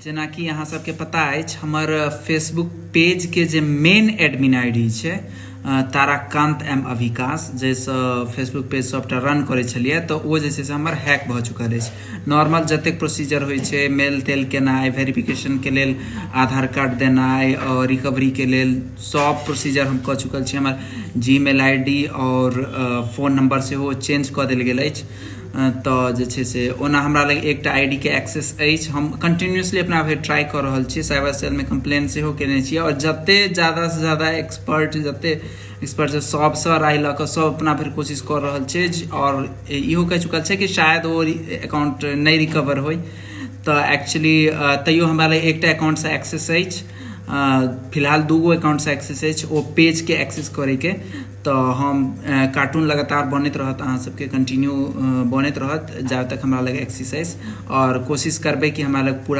जेनाकि अहाँ सबके पता अछि, हमर फेसबुक पेजके जे मेन एडमिन आईडी छै, ताराकांत एम अभिकाश, जाहिसँ फेसबुक पेज सबटा रन करै छलियै, तऽ ओ जे छै से हमर हैक भऽ चुकल अछि। नॉर्मल जतेक प्रोसीजर होइ छै, मेल तेल केनाइ, वेरिफिकेशनके लेल आधार कार्ड देनाइ आओर रिकवरीके लेल, सब प्रोसीजर हम कऽ चुकल छी। हमर जीमेल I D आओर फोन नंबर सेहो चेंज कऽ देल गेल अछि। तऽ जे छै से ओना हमरा लग एकटा I D के एक्सेस अछि। हम कंटिन्यूसली अपना भरि ट्राई कऽ रहल छी, साइबर सेलमे कंप्लेन सेहो केने छी आओर जते ज्यादासँ ज्यादा एक्सपर्ट, जते एक्सपर्ट छै, सबसँ राय लऽ कऽ सब अपना भरि कोशिश कऽ रहल छै। आओर इहो कहि चुकल छै कि शायद ओ अकाउंट नहि रिकवर होइ। तऽ एक्चुअली तैयो हमरा लग एकटा अकाउंटसँ एक्सेस अछि, फिलहाल दूगो अकाउंटसँ एक्सेस अछि ओ पेजके एक्सेस करैके। तऽ हम कार्टून लगातार बनैत रहत, अहाँ सबके कंटिन्यू बनैत रहत जाबे तक हमरा लग एक्सेस अछि आओर कोशिश करबै कि हमरा लग पूरा